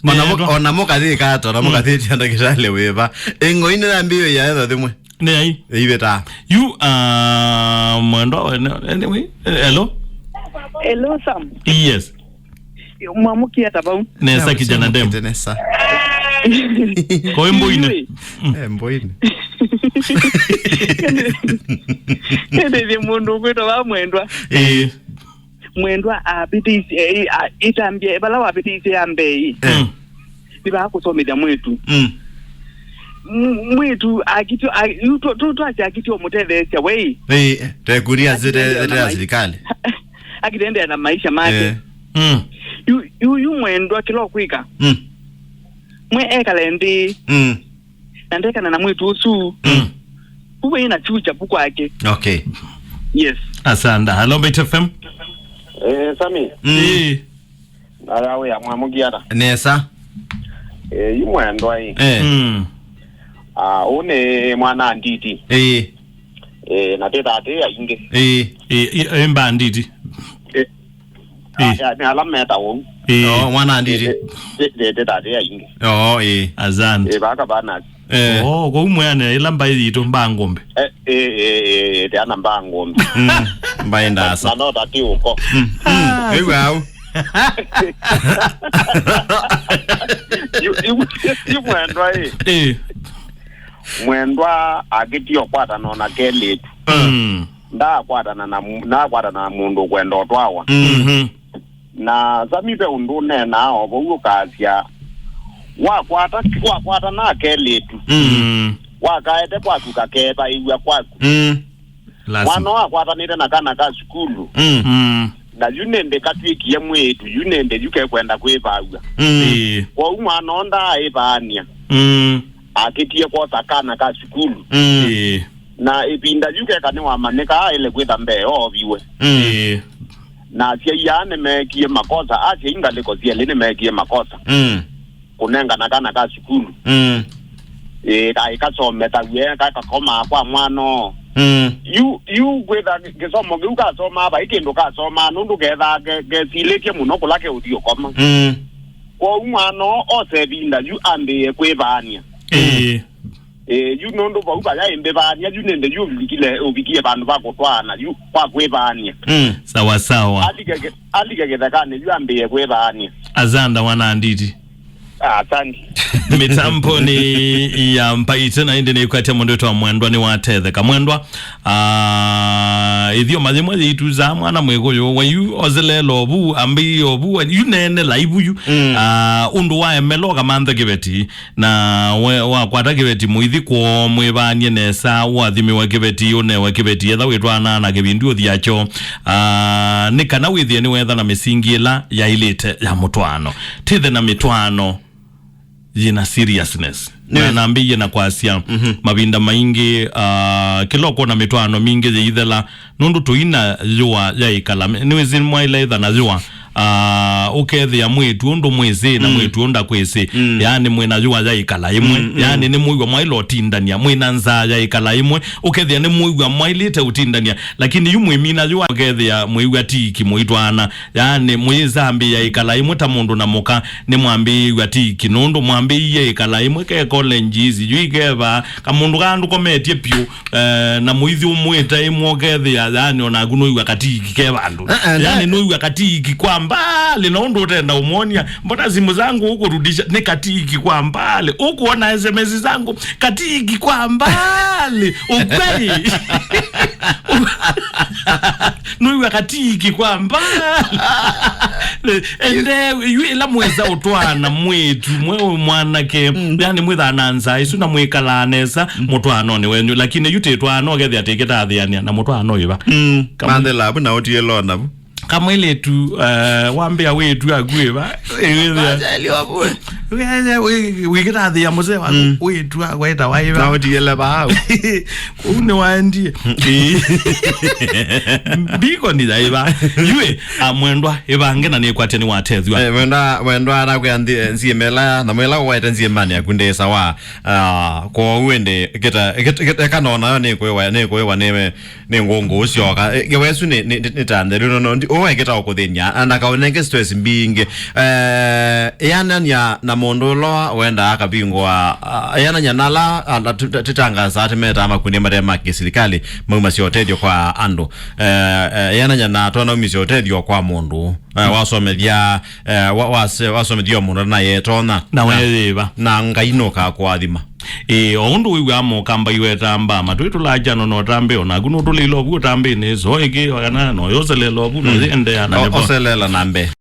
Ona nĩ mũka-, ona mũkathĩka ata, ona, mm, mũkathĩtia ndagĩtalĩ wĩva. Ĩng'oi nĩyambĩĩo ya etho thimwe. Nĩ ai? Ĩivĩtaa. You, uh, mwendwa we, ne-, anyway, eh, hello? Hello, Sam. Yes. Mwamũkie ata vau? Nesa, kijana dem. Nesa. Kwa wimbo ine. Yu. Mm. Eh, mboine. Ĩndĩ mũndũ ũkwĩtwa wa mwendwa. Eh. Mwendwa avĩtĩisye, eh, a-, ĩtambya, vala wavĩtĩisye ya mbee ĩ. Eh. Mm. Nĩvaa kũsomethya mwĩĩtu. Mm. M-, mwĩĩtu akitio, a-, yu tũ-, tũ-, twasya akitio mũtetheesya wei. Eh, tekuria zite, akitendea na zite ya mai-, sirikali. Akitendea na maisha make. Eh. Mm. Yu, yu, yu mwendwa kĩla ũkwĩka. Mm. Mwe ekale nthĩ. Mm. Na ndekana na mwĩĩtu ũsu. Mm. Kuva ina future vu kwake. Okay. Yes. Asanda. Hello, Mbaitu F M. Eh, Sami. Mm. Eh. Ala we amwamũkiata. Nesa. Eh, yu mwendwa ĩ. Eh. Mm. Ah, ũũ nĩ mwana nditi. Eh. Eh, na tĩtatĩ aingĩ. Eh. Eh, eh, eh, mba nditi. Eh. Eh. Ah, ya, nĩ ala meta ũu. Eh. Oh, mwana nditi. Eh, eh, eh, eh, tĩtatĩ aingĩ. Oh, eh. Asante. Eh, baka bana. Eh. Oh, kwa umwe ane ila mbai yitũ mba ngombe. Eh, eh, eh, eh, eh, tiana mba ngombe. Mm. Mbai ndasa. Na no tati uko. Mm. Mm. Ah. Wĩw'a au. Yu, yu, yu mwendwa ĩ. Eh. Mwendwa akĩtio kwatana na kelĩtu. Mm. Ndakwatana na mu-, ndakwatana na mũndũ kwenda ũtwawa. Mm. Mhm. Na Sami ve ũndũ ũneenaa o vau ũkasya, wakwata, wakwata na kelĩtu, Mm. wakaete kwaku kakeevaĩw'a kwaku. Mm. Lazima. Mwana ũũ akwatanĩte na kana ka sukulu. Mm. Mm. Na yu nĩndĩ katw'ĩkie mwĩĩtu, yu nĩndĩ yu kekwenda kwĩvaaw'a. Mm. Ĩĩ. Kwoou mwana ũũ ndaaĩvaany'a. Mm. Akĩtie kwosa kana ka sukulu. Mm. Ĩĩ. Na ĩvinda yu keka nĩwamanyĩka aĩle kwĩtha mbee ooviwe. Mm. Ĩĩ. Na asyai aa nĩmeekie makosa, asyai ngalĩko syelĩ nĩmeekie makosa. Mm. Kũnengana kana ka sukulu. Mm. Ĩĩ, kaĩ kasome taw'e, kakakomaa kwa mwana ũũ. Mm. Yu, yu kwĩtha kĩsomo kĩu kasomaa, vai kĩndũ kasomaa, nũndũ kethaa ke-, kesilĩtye mũno kũla keũthi ũkoma. Mm. Kwoou mwana ũũ ose ĩvinda yu ambĩĩe kwĩvaany'a. Ĩĩ. Ĩĩ, yu nũndũ vau vaya ĩmbĩvaany'a, yu nĩndĩ yu ũvikile, ũvikie vandũ va kũtwaana, yu kwa kwĩvaany'a. Mm. Sawa sawa. Alike kĩ-, alike kĩthekanĩ, yu ambĩĩe kwĩvaany'a. Asanda wana nditi. Ah, asante. Mĩtambo nĩ ya Mbaitũ na ĩndĩ nĩkwatya mũndũ wĩtwa Mwendwa nĩwatetheka. Mwendwa, ah, ĩthyomo yĩmwe yĩituzaa mwana mwĩkũyũ, we yu oselela ovu, ambĩĩe ovu, we yu neene laivu yu. Mm. Ah, ũndũ waemela ũkamantha kĩveti, na we wakwata kĩveti mũithi kwoo mwĩvaanie nesa, wathimiwe kĩveti, ũnewe kĩveti, etha wĩtwaanaa na kĩvindu ũthi akyo. Ah, nĩ kana wĩthĩe nĩwetha na mĩsingi ĩla yaĩlĩte ya mũtwaano. Tithe na mĩtwaano yĩna seriousness. Na nambĩie na kwasya, mhm, mavinda maingĩ, ah, kĩla ũkwona mĩtwaano mingĩ yĩithela, nũndũ tũina yũa yaĩkala. Nĩwĩsĩ mwaĩle ĩtha na yũa, ah, ũkethĩa mwĩĩtu ũndũ mwĩsĩ na, mm, mwĩĩtu ũnda kwĩsĩ. Mm. Yaani mwĩna yũa yaĩkala ĩmwe. Mm, mm. Yaani nĩmwĩw'a mwaĩle ũtindania. Mwĩna nzaa yaĩkala ĩmwe. Ũkethĩa nĩmwĩw'a mwaĩlĩte ũtindania. Lakini yu mwĩmina yũa ũkethĩa mwĩw'a tiki mũitwaana. Yaani, mũyĩsambĩĩa ĩkala ĩmwe ta mũndũ na mũka, nĩmwambĩĩw'a tiki, nũndũ mwambĩĩie ĩkala ĩmwe ke colleges, yu ikeva, kamũndũ kaa ndũkometye pyũ, eh, na mũithi ũmwĩte ĩmwe ũkethĩa, yaani, onaku nũiw'a katiki ke vandũ. Eh, eh, yaani, nũiw'a katiki kwa mbali, na ũndũ ũtenda ũmwonia, mbona simu zangu hukurudisha, nĩ katiki kwa mbali. Ũkuona S M S zangu, katiki kwa mbali. Ukweli. Nũiw'a katiki kwa mbali. Ende, yu ĩla mwĩsa ũtwaana mwĩĩtu, mwe mwanake, mm, yani mwĩthaa na nzaa isu na mwĩkalaa nesa, mm, mũtwaanonĩ wenyu, lakini yu tĩtwaana ũkethĩa tĩkĩtathĩanĩa na mũtwaano ĩva. Mm. Kamwe- Manthela avu na ũtie lona vu. Kamwĩlĩtu, eh, wambĩa wĩĩtu aku ĩva. Ĩwĩthĩa. Wĩkĩta thĩ ya mũsee waku, mm, wĩĩtu akweta waiva. Na ũtiele vau. Kũu nĩ waendie. Mbiko ni yaiva. Yue, a, Mwendwa, ĩvange na nĩkwatya nĩwatethw'a. Eh, Mwendwa, Mwendwa arakwĩa nthi, nziĩmela, na mwĩla ũwaete nziĩmanĩ yaku ndĩ sawa. Ah, kwoou ĩndĩ, kĩta, kĩta, kĩta, eka nona yo nĩkwĩwa, nĩkwĩwa nĩ, nĩ ngũngũ ũsyoka. Eh, ngewa ĩsu nĩ, nĩ, nĩ, nĩ ta nthelu, no, no, ndi, ũũ ekĩta ũkũthĩny'a, na ndakaũnenge stress mbingĩ. Eh, ĩanany'a na mũndũ ũla wendaa akavingũa, ah, ĩanany'a na ala, ala tũ-, tũ-, tũtangasaa tũmetaa makundi mate ma kĩsilikalĩ maumasya ũtethyo kwa andũ. Eh, eh, ĩanany'a na twanaumisya ũtethyo kwa mũndũ. Eh, wasomethya, eh, wa-, wase-, wasomethya o mũndũ na yetonya. Na na, weyĩva. Na Ngai nũkakũathima. Ĩĩ, o ũndũ wĩw'aa mokamba iwetambaa, matwĩ tũlaa kyano no tambe, o naku nũtũlĩile ovu ũtambĩnĩ, so ĩkĩ, o kana no yoselela ovu, no yĩendeea na o-, nĩvo. Oselela na mbee.